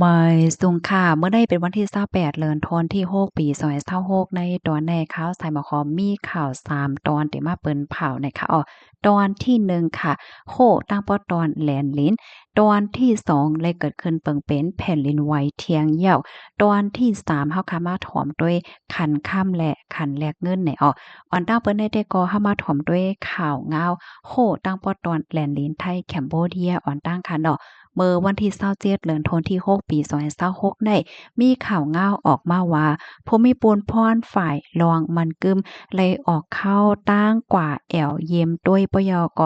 ໝາຍສຸງຄ່ະ ມື້ນີ້ເປັນວັນທີຊາວແປດ ເດືອນທັນວາທີຫົກ ປີສອງພັນຊາວຫົກ ໃນຕອນນີ້ຂ່າວສາຍໝາວຂອງມີຂ່າວສາມຕອນທີ່ມາເປີນເຜົານະຄະ. ອໍ ຕອນທີໜຶ່ງຄ່ະ ໂຄຕັ້ງປອດຕອນແລນລິນ, ຕອນທີສອງ ໄດ້ເກີດຂຶ້ນເປີງເປັນແຜ່ນດິນໄຫວທຽງຢາວ, ຕອນທີສາມ ເຮົາຄ່ະມາຖອມດ້ວຍຄັນຄຳ ແລະ ຄັນແລກເງິນແນ່. ອໍ ອອນຕັ້ງເປີນໃນແຕ່ກໍເຮົາມາຖອມດ້ວຍຂ່າວງາວ ໂຄຕັ້ງປອດຕອນແລນລິນໄທແຄມໂບເດຍ ອອນຕັ້ງຄ່ະເນາະ. ເມື່ອວັນທີຊາວເຈັດ ເດືອນທັນວາທີຫົກ ປີສອງພັນຊາວຫົກ ນີ້ ມີຂ່າວງາວອອກມາວ່າ ພູມິພົນພອນ ຝ່າຍລອງມັນກຶມ ໄດ້ອອກຂ່າວຕັ້ງກວາແອວເຢ້ຽມດ້ວຍ ປະຍອກ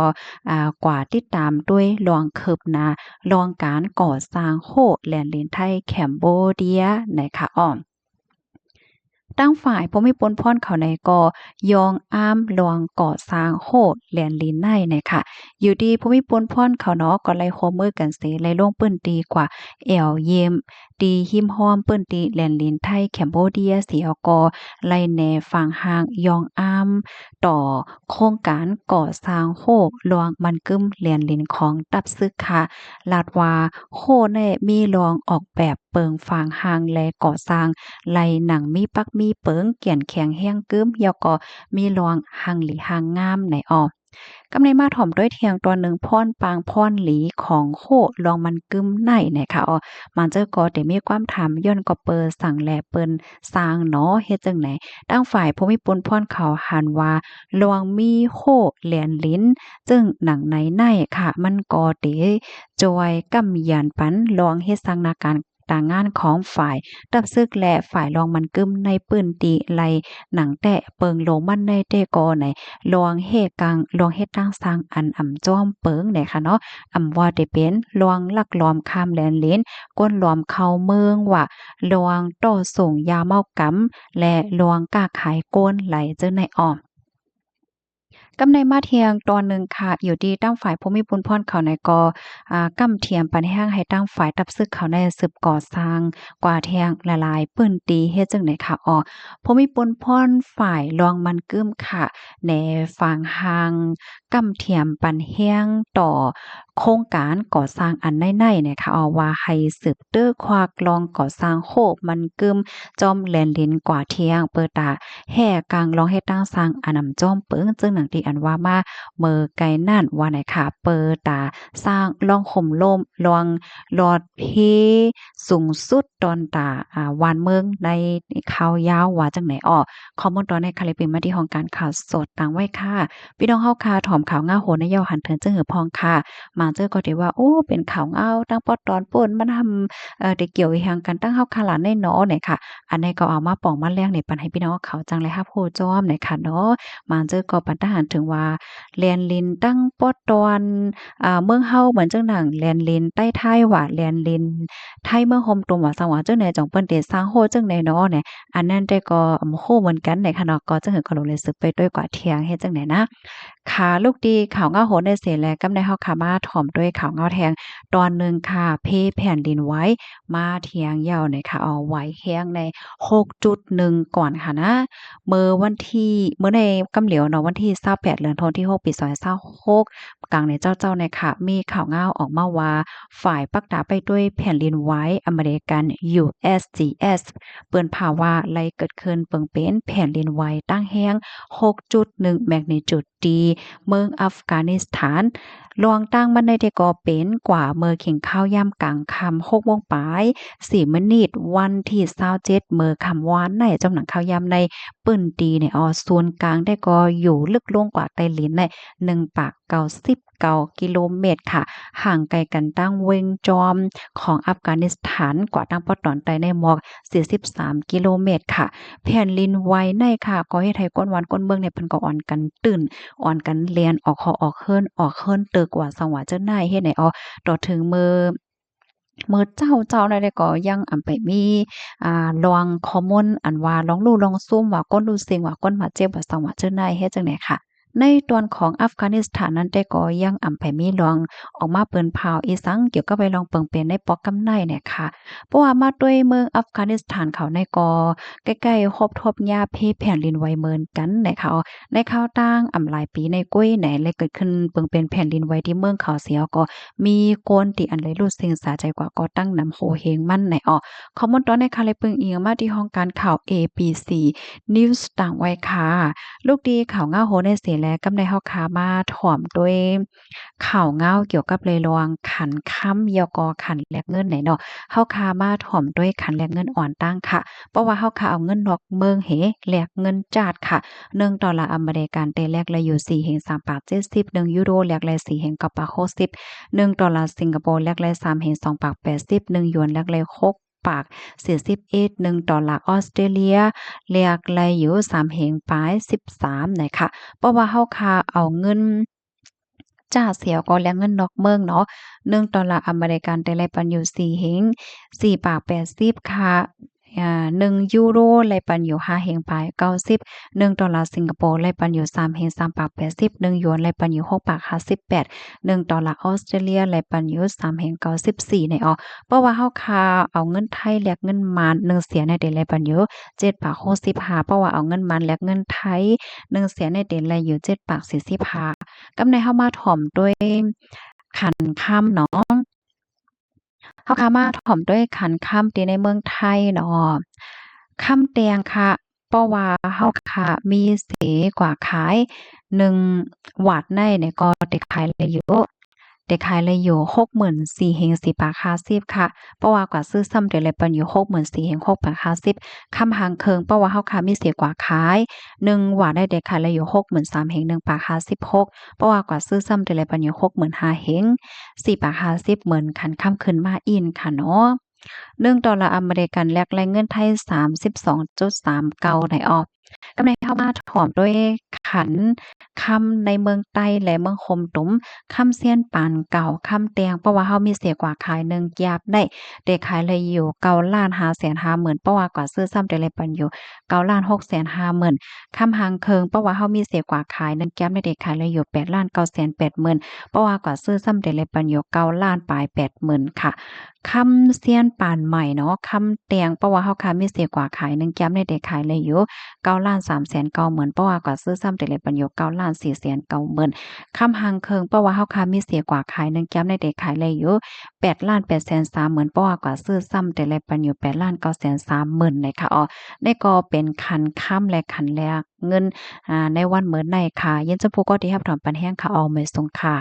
ອາ ກວາຕິດຕາມດ້ວຍລອງຄືບໜ້າ ລອງການກໍ່ສ້າງໂຄແລນລິນໄທແຄມໂບເດຍ ນະຄະ. ອໍ ທາງຝ່າຍພູມິພົນພອນເຂົາໃນກໍຍອງອ້າມລອງກໍ່ສ້າງໂຄແລນລິນໃນນະຄະ. ຢູ່ທີ່ພູມິພົນພອນເຂົາເນາະ ກໍໄດ້ຮ່ວມມືກັນເສ ໄດ້ລົງພື້ນທີ່ກວາແອວຢ້ຽມ ທີ່ຮິມຮ່ອມພື້ນທີ່ແລນລິນໄທແຄມໂບເດຍ ເສ ກໍໄດ້ແນຟັງຮ່າງຍອງອ້າມຕໍ່ໂຄງການກໍ່ສ້າງໂຄລອງມັນກຶມແລນລິນຂອງທັບຊຶກຄ່ະ. ລາດວ່າໂຄແນມີລອງອອກແບບ ເປິງຝາງຮ່າງ ແລະ ກໍ່ສ້າງໄດ້ໜັງມີປັກມີເປິງ ກຽນແຂງແຮງກຶມ ແລ້ວກໍມີລອງຮ່າງດີຮ່າງງາມໃນອອກ. ກຳໃນມາຖອມດ້ວຍທຽງຕອນໜຶ່ງພອນປາງພອນຫຼີຂອງໂຄລອງມັນກຶມໃນນະຄະ. ອໍ ມາເຈີກໍໄດ້ມີຄວາມຖາມຍ້ອນກໍເປີສັງ ແລະ ເປິນສ້າງເນາະ ເຮັດຈັ່ງໃດ? ທາງຝ່າຍພູມິພົນພອນເຂົາຫັນວ່າ ລອງມີໂຄແລນລິນ ຊຶ່ງໜັງໃນໃນຄະ ມັນກໍໄດ້ ຈອຍກຳຢັນປັນລອງເຮັດສ້າງໜ້າການຕາງານຂອງຝ່າຍທັບຊຶກ ແລະ ຝ່າຍລອງມັນກຶມໃນພື້ນທີ່ໄດ້ໜັງແຕະເປິງໂລມັນໃນແຕ່ກໍໃນລອງເຮັດກາງ ລອງເຮັດການສ້າງອັນອຳຈອມເປິງໃນຄະເນາະ. ອຳວ່າໄດ້ເປັນລອງລັກລອມຂ້າມແລນລິນ ກົ້ນລອມເຂົ້າເມືອງວ່າ ລອງຕໍ່ສົ່ງຢາເມົາກຳ ແລະ ລອງຄ້າຂາຍໂກນໄຫຼເຈີໃນອອກ. ກຳໃນມາທຽງຕອນໜຶ່ງຄະ ຢູ່ທີ່ທາງຝ່າຍພູມິພົນພອນເຂົາໃນກໍ ອາ ກຳທຽມປັນແຮງໃຫ້ທາງຝ່າຍທັບຊຶກເຂົາໃນສືບກໍ່ສ້າງກວ່າທຽງຫຼາຍໆພື້ນທີ່ ເຮັດຈັ່ງໃດຄະ? ອໍ ພູມິພົນພອນຝ່າຍລອງມັນກຶມຄະ ແນຟັງຮ່າງກຳທຽມປັນແຮງຕໍ່ໂຄງການກໍ່ສ້າງອັນໃນໃນນະຄະ. ອໍ ວ່າໃຫ້ສືບ ເຕີຄວາກລອງກໍ່ສ້າງໂຄມັນກຶມ ຈອມແລນລິນກວ່າທຽງ ເປີຕາແຮ່ກາງລອງເຮັດຕັ້ງສ້າງອານຳຈອມເປິງ ເຊິ່ງໜັງທີ່ອັນວ່າມາເມີໄກນັ້ນວ່າໃນຄະ ເປີຕາສ້າງລອງໂຮມລົມ ລອງຫຼອດເພສູງສຸດ ຕອນຕາ ອາ ວານເມືອງໃນຂ່າວຍາວວ່າຈັ່ງໃດ. ອໍ ຂໍ້ມູນຕອນໃນຄະ ໄດ້ເປັນມາທີ່ຫ້ອງການຂ່າວສົດຕາງໄວ້ຄ່ະ. ພີ່ນ້ອງເຮົາຄ່ະ ຖອມຂ່າວງາວໂຫນໃນເຍົາຫັນເຖິງຈຶງຫືອພອງຄ່ະ. ມາງເຈີກໍໄດ້ວ່າ ໂອ້ ເປັນຂ່າວງາວຕັ້ງປອດຕອນປຸ້ນ ມັນທຳ ເອີ ໄດ້ກ່ຽວອີ່ຫຍັງກັນຕັ້ງເຮົາຄ່ະລະໃນເນາະ ນະຄະ. ອັນນີ້ກໍເອົາມາປອງມາແລງໃນປັນໃຫ້ພີ່ນ້ອງເຂົາຈັ່ງໄດ້ຮັບຮູ້ຈອມ ນະຄະເນາະ. ມາງເຈີກໍປັນຕາຫານເຖິງວ່າ ແລນລິນຕັ້ງປອດຕອນ ອາ ເມືອງເຮົາ ເໝືອນຈັ່ງໜັງແລນລິນໃຕ້ໄທວ່າ ແລນລິນໄທເມືອງໂຮມຕຸມວ່າ ສັງວ່າຈັ່ງໃດ ຈອງເພິ່ນໄດ້ສ້າງໂຮດຈັ່ງໃດເນາະ ນະ. ອັນນັ້ນແຕ່ກໍບໍ່ຮູ້ເໝືອນກັນ ນະຄະເນາະ. ກໍຈັ່ງໃດກໍລົງລາຍຊື່ໄປດ້ວຍກວ່າທຽງ ເຮັດຈັ່ງໃດນະ. ຄ່ະ ລຸກທີ່ຂ່າວງາວໂຫນໄດ້ເສແລ້ວ ກຳໃນເຮົາຄ່ະມາຖອມດ້ວຍຂ່າວງາວແທງຕອນໜຶ່ງຄ່ະ. ເພແຜ່ນດິນໄຫວມາທຽງເຍົາໃນຄ່ະ ເອົາໄຫວແຮງໃນຫົກຈຸດໜຶ່ງກ່ອນຄ່ະນະ. ເມື່ອວັນທີ ເມື່ອໃນກຳຫຼຽວເນາະ ວັນທີຊາວແປດ ເດືອນທັນວາທີຫົກ ປີສອງພັນຊາວຫົກ ກາງໃນເຊົ້າໆ ນະຄະ ມີຂ່າວງາວອອກມາວ່າ ຝ່າຍປັກຕາໄປດ້ວຍແຜ່ນດິນໄຫວອາເມລິກັນ USGS ເປິດເຜີຍວ່າໄດ້ເກີດຂຶ້ນເຊິ່ງເປັນແຜ່ນດິນໄຫວຕັ້ງແຮງຫົກຈຸດໜຶ່ງແມັກນິຈູດ ທີ່ເມືອງອັຟການິສຖານ. ລວງຕັ້ງມັນໃນແຕ່ກໍເປັນກວ່າເມື່ອເຄັ່ງຄາວຍາມກາງຄ່ຳ ຫົກໂມງປາຍສີ່ມິນິດ ວັນທີຊາວເຈັດ ເມື່ອຄ່ຳວານໃນ ຈຳໜັງຄາວຍາມໃນພື້ນທີ່ໃນອອສ ສູນກາງແຕ່ກໍຢູ່ເລິກລົງກວ່າໃຕ້ດິນໃນໜຶ່ງປາກເກົ້າສິບເກົ້າກິໂລເມດຄ່ະ, ຫ່າງໄກກັນຕັ້ງເວັງຈອມຂອງອັຟການິສຖານກວ່າທາງປອດຕອນໃຕ້ໃນໝອກສີ່ສິບສາມກິໂລເມດຄ່ະ. ແຜ່ນດິນໄຫວໃນຄ່ະ ກໍເຮັດໃຫ້ຄົນບ້ານຄົນເມືອງໃນເພິ່ນກໍອ່ອນກັນຕື່ນ ອ່ອນກັນແລ່ນອອກຫໍອອກເຮືອນ ອອກເຮືອນຕຶກວ່າ ສັງວ່າເຈົ້ານາຍເຮັດໃນອອ ຕໍ່ເຖິງມື້ ມື້ເຊົ້າໆ ນັ້ນແຫຼະ ກໍຍັງອຳໄປມີ ອ່າ ລວງຂໍ້ມູນອັນວ່າລວງຫຼູ່ລວງຊຸມວ່າ ຄົນຫຼູ່ເສັງວ່າ ຄົນບາດເຈັບວ່າ ສັງວ່າເຈົ້ານາຍເຮັດຈັ່ງໃດຄ່ະ. ໃນຕອນຂອງອັຟການິສຖານນັ້ນແຕ່ກໍຍັງອຳໄປມີລອງອອກມາເປິດເຜີາອີ່ສັງກ່ຽວກັບໄອ້ລອງເປິງເປັນໃນປອກກຳໄນແນ່ຄ່ະ. ເພາະວ່າມາດ້ວຍເມືອງອັຟການິສຖານເຂົາໃນກໍໃກ້ໆຮົບທົບຍາເພແຜ່ນດິນໄຫວເໝືອນກັນແນ່ຄ່ະ. ໃນຄາວຕ່າງອຳຫຼາຍປີໃນກ້ວຍໃນ ແລະເກີດຂຶ້ນເປິງເປັນແຜ່ນດິນໄຫວທີ່ເມືອງເຂົາເສຍກໍມີຄົນທີ່ອັນໄດ້ຫຼຸດສິ່ງສາໃຈກວ່າກໍຕັ້ງນຳໂຮເຮງມັນໃນອອກ. ຂໍ້ມູນຕອນໃນຄ່ະ ແລະເບິ່ງອີງມາທີ່ຫ້ອງການຂ່າວ ເອ ບີ ຊີ News ຕ່າງໄວ້ຄ່ະ. ລູກທີ່ຂ່າວງາວໂຮໃນເສແລ ກຳໃນເຮົາຄ່ະມາຖອມດ້ວຍ ຂ່າວງາວກ່ຽວກັບເລື່ອງລອງຂັນຄຳ ແລ້ວກໍຂັນແລກເງິນໃນເນາະ. ເຮົາຄ່ະມາຖອມດ້ວຍຂັນແລກເງິນອ່ອນຕ່າງຄ່ະ. ເພາະວ່າເຮົາຄ່ະເອົາເງິນນອກເມືອງເຮແລກເງິນຈາດຄ່ະ. ໜຶ່ງໂດລາອາເມລິກັນແຕ່ແລກໄດ້ຢູ່ສີ່ເຮງສາມປາກເຈັດສິບ, ໜຶ່ງຢູໂຣແລກໄດ້ສີ່ເຮງເກົ້າປາກຫົກສິບ, ໜຶ່ງໂດລາສິງກະໂປແລກໄດ້ສາມເຮງສອງປາກແປດສິບ, ໜຶ່ງຢວນແລກໄດ້ຫົກປາກສີ່ສິບເອັດ, ໜຶ່ງໂດລາອອສເຕຣເລຍແລກໄດ້ຢູ່ສາມເຮງປາຍສິບສາມນະຄະ. ເພາະວ່າເຮົາຄ່ະເອົາເງິນ ຈາກສຽວກໍແລກເງິນນອກເມືອງເນາະ, ໜຶ່ງໂດລາອາເມລິກັນແຕ່ໄດ້ປັນຢູ່ສີ່ເຮງສີ່ປາກແປດສິບຄ່ະ, ອາ ໜຶ່ງຢູໂຣໄດ້ປັນຢູ່ຫ້າເຮງປາຍເກົ້າສິບ, ໜຶ່ງໂດລາສິງກະໂປໄດ້ປັນຢູ່ສາມເຮງສາມປາກແປດສິບ, ໜຶ່ງຢວນໄດ້ປັນຢູ່ຫົກປາກຫ້າສິບແປດ, ໜຶ່ງໂດລາອອສເຕຣເລຍໄດ້ປັນຢູ່ສາມເຮງເກົ້າສິບສີ່ໃນອອກ. ເພາະວ່າເຮົາຄ່ະເອົາເງິນໄທແລກເງິນມານ ໜຶ່ງສຽວໃນເດໄດ້ປັນຢູ່ເຈັດປາກຫົກສິບຫ້າ, ເພາະວ່າເອົາເງິນມານແລກເງິນໄທ ໜຶ່ງສຽວໃນເດໄດ້ຢູ່ເຈັດປາກສີ່ສິບຫ້າ. ກຳໃນເຮົາມາຖອມດ້ວຍຂັນຄຳເນາະ. ເຮົາຄ່ະມາຖອມດ້ວຍຂັນຄຳທີ່ໃນເມືອງໄທເນາະ. ຄຳແຕ່ງຄ່ະ ເພາະວ່າເຮົາຄ່ະມີເສກວ່າຂາຍ ໜຶ່ງວາດໃນນີ້ກໍໄດ້ຂາຍໄດ້ຢູ່ ໄດ້ຂາຍໄດ້ຢູ່ຫົກໝື່ນສີ່ເຮງສີ່ປາກຫ້າສິບຄ່ະ. ເພາະວ່າກວ່າຊື້ຊ້ຳໄດ້ໄດ້ປັນຢູ່ຫົກໝື່ນສີ່ເຮງຫົກປາກຫ້າສິບ. ຄຳຫາງເຄິ່ງ ເພາະວ່າເຮົາຄ່ະມີເສກວ່າຂາຍ ໜຶ່ງວາດໃນໄດ້ຂາຍໄດ້ຢູ່ຫົກໝື່ນສາມເຮງໜຶ່ງປາກຫ້າສິບຫົກ. ເພາະວ່າກວ່າຊື້ຊ້ຳໄດ້ໄດ້ປັນຢູ່ຫົກໝື່ນຫ້າເຮງສີ່ປາກຫ້າສິບ ເໝືອນຂັນຄຳຂຶ້ນມາອີກຄ່ະເນາະ. ໜຶ່ງໂດລາອາເມລິກັນແລກໄດ້ເງິນໄທສາມສິບສອງຈຸດສາມເກົ້າໃນອອກ. ກຳໃນເຮົາມາຖອມດ້ວຍຂັນຄຳໃນເມືອງໃຕ້ ແລະ ເມືອງໂຄມຕຸມ. ຄຳຊຽນປານເກົ່າ ຄຳແຕ່ງ ເພາະວ່າເຮົາມີເສກວ່າຂາຍ ໜຶ່ງກຽບໄດ້ ໄດ້ຂາຍໄດ້ຢູ່ເກົ້າລ້ານຫ້າແສນຫ້າໝື່ນ, ເພາະວ່າກວ່າຊື້ຊ້ຳໄດ້ໄດ້ປັນຢູ່ເກົ້າລ້ານຫົກແສນຫ້າໝື່ນ. ຄຳຫາງເຄິ່ງ ເພາະວ່າເຮົາມີເສກວ່າຂາຍ ໜຶ່ງກຽບໄດ້ ໄດ້ຂາຍໄດ້ຢູ່ແປດລ້ານເກົ້າແສນແປດໝື່ນ, ເພາະວ່າກວ່າຊື້ຊ້ຳໄດ້ໄດ້ປັນຢູ່ເກົ້າລ້ານປາຍແປດໝື່ນຄ່ະ. ຄຳຊຽນປານໃໝ່ເນາະ ຄຳແຕ່ງ ເພາະວ່າເຮົາຄ່ະມີເສກວ່າຂາຍ ໜຶ່ງກຽບໃນໄດ້ຂາຍໄດ້ຢູ່ເກົ້າລ້ານສາມແສນເກົ້າໝື່ນ, ເພາະວ່າກວ່າຊື້ຊ້ຳໄດ້ໄດ້ປັນຢູ່ເກົ້າລ້ານສີ່ແສນເກົ້າໝື່ນ. ຄຳຫາງເຄິ່ງ ເພາະວ່າເຮົາຄ່ະມີເສກວ່າຂາຍ ໜຶ່ງກຽບໃນໄດ້ຂາຍໄດ້ຢູ່ແປດລ້ານແປດແສນສາມໝື່ນ, ເພາະວ່າກວ່າຊື້ຊ້ຳໄດ້ໄດ້ປັນຢູ່ແປດລ້ານເກົ້າແສນສາມໝື່ນໃນຄ່ະ. ອໍ ນີ້ກໍເປັນຂັນຄຳ ແລະ ຂັນແລກເງິນ ອາ ໃນວັນມື້ໃນຄ່ະ. ຍິນດີຜູ້ກໍທີ່ຮັບຖອມປັນແຮງຄ່ະ. ອໍ ມາສົ່ງຄ່ະ.